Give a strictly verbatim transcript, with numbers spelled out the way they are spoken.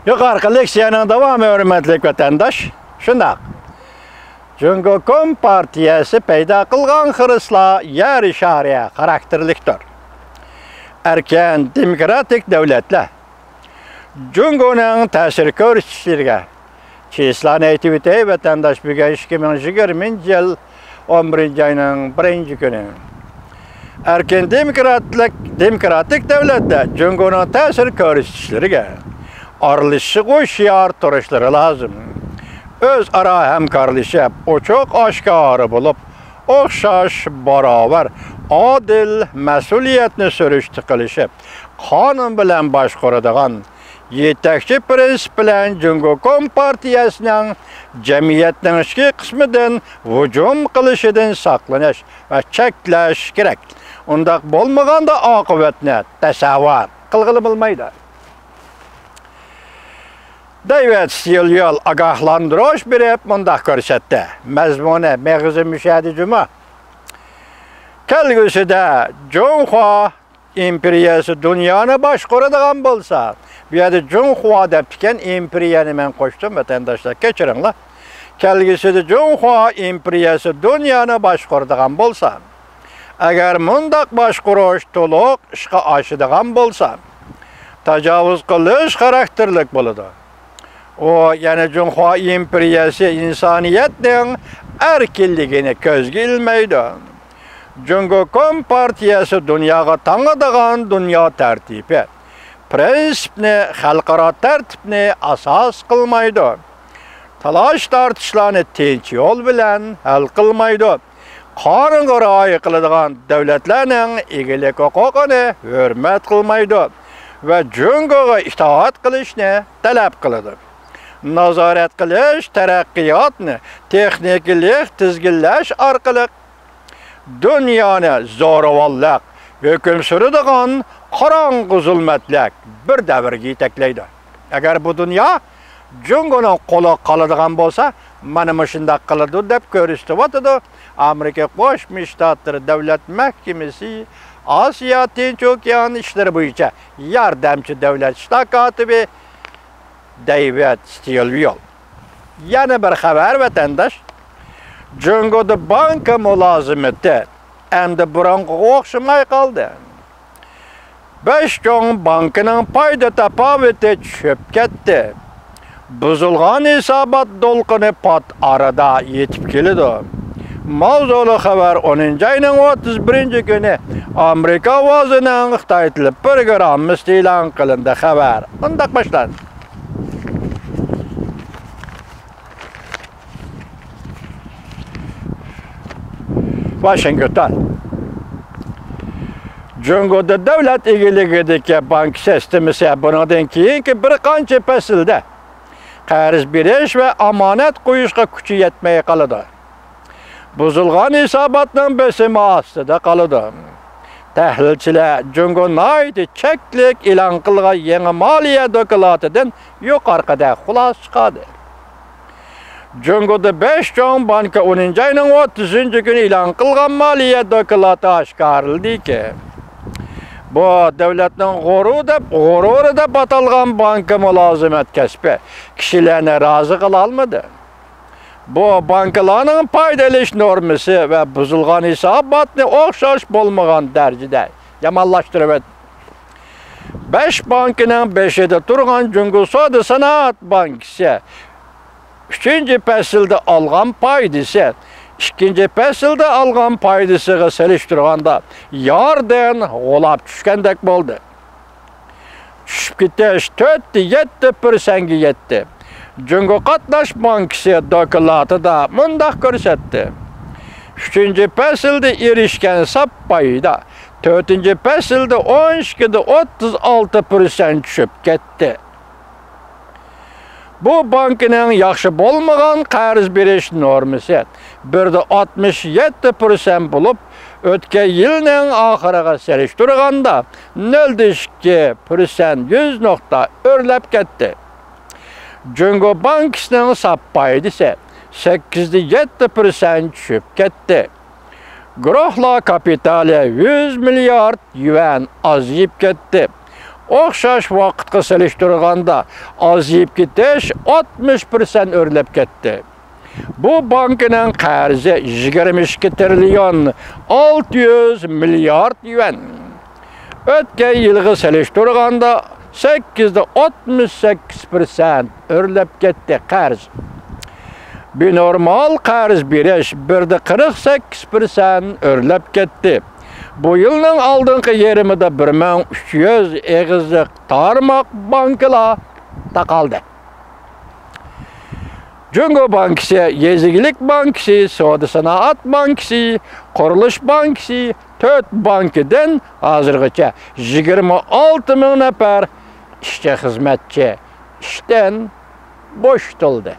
يۇقىرىقى لېكسىيەنىڭ داۋامى، ھۆرمەتلىك ۋەتەنداش. شۇنداق. جۇڭگو كومپارتىيەسى پەيدا قىلغان خىرىسلار يەر شارى خاراكتېرلىكتۇر. ئەركىن دېموكراتىك دۆلەتلەر جۇڭگونىڭ تەسىر كۆرسىتىشلىرىگە، چىسلانى ئېيتىۋېتەي، ۋەتەنداش، بۈگۈن ئىككى مىڭ يىگىرمىنچى يىل ئون بىرىنچى ئاينىڭ بىرىنچى كۈنى. ئەركىن دېموكراتلىق، دېموكراتىك دۆلەتتە جۇڭگونىڭ تەسىر كۆرسىتىشلىرىگە ئارىلىشىشقا ھوشيار تۇرۇشلىرى لازىم. ئۆزئارا ھەمكارلىشىپ، ئوچۇق ئاشكارا بولۇپ، ئوخشاش، باراۋەر، ئادىل، مەسئۇلىيەتنى سۈرۈشتە قىلىشىپ، قانۇن بىلەن باشقۇرىدىغان يېتەكچى پىرىنسىپ بىلەن جۇڭگو كومپارتىيەسىنىڭ جەمئىيەتنىڭ ئىچكى قىسمىدىن ھۇجۇم قىلىشىدىن ساقلىنىش ۋە چەكلەش كېرەك. ئۇنداق بولمىغاندا ئاقىۋەتنى تەسەۋۋۇر قىلغىلى بولمايدۇ. دەيۋىد ستىلۋېل ئاگاھلاندۇرۇش بېرىپ مۇنداق كۆرسەتتى. مەزمۇنى، مېغىزى مۇشۇ يەردە جۇمۇ. كەلگۈسىدە جۇڭخۇا ئىمپېرىيەسى دۇنيانى باشقۇرىدىغان بولسا، بۇ يەردە جۇڭخۇا دەپتىكەن، ئىمپېرىيەنى مەن قوشتۇم، ۋەتەنداشلار، كەچۈرۈڭلار. كەلگۈسىدە جۇڭخۇا ئىمپېرىيەسى دۇنيانى باشقۇرىدىغان بولسا، ئەگەر مۇنداق باشقۇرۇش تولۇق ئىشقا ئاشىدىغان بولسا، تاجاۋۇز قىلىش خاراكتېرلىك بولىدۇ. ئۇ يەنە جۇڭخۇا ئىمپېرىيەسى ئىنسانىيەتنىڭ ئەركىنلىكىنى كۆزگە ئىلمەيدۇ. جۇڭگو كومپارتىيەسى دۇنياغا تاڭىدىغان دۇنيا تەرتىپى، پىرىنسىپنى، خەلقئارا تەرتىپنى ئاساس قىلمايدۇ. تالاش-تارتىشلارنى تىنچ يول بىلەن ھەل قىلمايدۇ. قانۇنغا رىئايە قىلىدىغان دۆلەتلەرنىڭ ئىگىلىك ھوقۇقىنى ھۆرمەت قىلمايدۇ ۋە جۇڭگوغا ئىتائەت قىلىشنى تەلەپ قىلىدۇ. نازارەت قىلىش تەرەققىياتنى تېخنىكىلىق تىزگىنلەش ئارقىلىق دۇنيانى زوراۋانلىق، ھۆكۈم سۈرىدىغان قاراڭغۇ زۇلمەتلىك بىر دەۋرگە يېتەكلەيدۇ. ئەگەر بۇ دۇنيا جۇڭگونىڭ قولىغا قالىدىغان بولسا، مانا مۇشۇنداق قىلىدۇ دەپ كۆرسىتىۋاتىدۇ ئامېرىكا قوشما شتاتلىرى دۆلەت مەھكىمىسى ئاسىيا تىنچ ئوكيان ئىشلىرى بويىچە ياردەمچى دۆلەت شتاب كاتىپى دەيۋىد ستىلۋېل. يەنە بىر خەۋەر، ۋەتەنداش. جۇڭگودا بانكا مۇلازىمىتى ئەمدى بۇرۇنقىغا ئوخشىماي قالدى. بەش چوڭ بانكىنىڭ پايدا تاپاۋىتى چۈشۈپ كەتتى. بۇزۇلغان ھېسابات دولقۇنى پات ئارىدا يېتىپ كېلىدۇ. ماۋزۇلۇق خەۋەر ئونىنچى ئاينىڭ ئوتتۇز بىرىنچى كۈنى ئامېرىكا ئاۋازىنىڭ خىتاي تىلى پروگراممىسىدا ئېلان قىلىندى. خەۋەر مۇنداق باشلاندى. ۋاشىنگتون. جۇڭگودا دۆلەت ئىگىلىكىدىكى بانكا سىستېمىسى بۇنىڭدىن كېيىنكى بىر قانچە پەسىلدە قەرز بېرىش ۋە ئامانەت قويۇشقا كۈچى يەتمەي قالىدۇ. بۇزۇلغان ھېساباتنىڭ بېسىمى ئاستىدا قالىدۇ. تەھلىلچىلەر جۇڭگو ناھايىتى چەكلىك ئېلان قىلغان يېڭى مالىيە دوكلاتىدىن يۇقىرىقىدەك خۇلاسە چىقاردى. جۇڭگودا بەش چوڭ بانكا ئونىنچى ئاينىڭ ئوتتۇزىنچى كۈنى ئېلان قىلغان مالىيە دوكلاتى ئاشكارىلىدىكى، بۇ دۆلەتنىڭ غۇرۇرى دەپ، غۇرۇرى دەپ ئاتالغان بانكا مۇلازىمەت كەسپى كىشىلەرنى رازى قىلالمىدى. بۇ بانكىلارنىڭ پايدا ئېلىش نورمىسى ۋە بۇزۇلغان ھېساباتنى ئوخشاش بولمىغان دەرىجىدە يامانلاشتۇرۇۋەتتى. بەش بانكىنىڭ بېشىدا تۇرغان جۇڭگو سودا سانائەت بانكىسى ئۈچىنچى پەسىلدە ئالغان پايدىسى ئىككىنچى پەسىلدە ئالغان پايدىسىغا سېلىشتۇرغاندا ياردىن غۇلاپ چۈشكەندەك بولدى. چۈشۈپ كېتىش تۆتتە يەتتە پىرسەنتكە يەتتى. جۇڭگو قاتناش بانكىسى دوكلاتىدا مۇنداق كۆرسەتتى: ئۈچىنچى پەسىلدە ئېرىشكەن ساپ پايدا تۆتىنچى پەسىلدە ئون ئىككىدە ئوتتۇز ئالتە پىرسەنت چۈشۈپ كەتتى. بۇ بانكىنىڭ ياخشى بولمىغان قەرز بېرىش نورمىسى بىردە ئاتمىش يەتتە پىرسەنت بولۇپ، ئۆتكەن يىلنىڭ ئاخىرىغا سېلىشتۇرغاندا نۆلدە ئىككى پىرسەنت، يۈز نۇقتا ئۆرلەپ كەتتى. جۇڭگو بانكىسىنىڭ ساپ پايدىسى سەككىزدە يەتتە پىرسەنت چۈشۈپ كەتتى. گۇرۇھلار كاپىتالى يۈز مىليارد يۈەن ئازىيىپ كەتتى. ئوخشاش ۋاقىتقا سېلىشتۇرغاندا ئازىيىپ كېتىش ئاتمىش پىرسەنت ئۆرلەپ كەتتى. بۇ بانكىنىڭ قەرزى يىگىرمە ئىككى تىرىليون ئالتە يۈز مىليارد يۈەن. ئۆتكەن يىلغا سېلىشتۇرغاندا سەككىزدە ئاتمىش سەككىز پىرسەنت ئۆرلەپ كەتتى قەرز. بىنورمال قەرز بېرىش بىردە قىرىق سەككىز پىرسەنت ئۆرلەپ كەتتى. بۇ يىلنىڭ ئالدىنقى يېرىمىدا بىر مىڭ ئۈچ يۈز ئېغىزلىق تارماق بانكىلار تاقالدى. جۇڭگو بانكىسى، يېزا ئىگىلىك بانكىسى، سودا سانائەت بانكىسى، قۇرۇلۇش بانكىسى، تۆت بانكىدىن ھازىرغىچە يىگىرمە ئالتە مىڭ نەپەر ئىشچى، خىزمەتچى ئىشتىن بوشىتىلدى.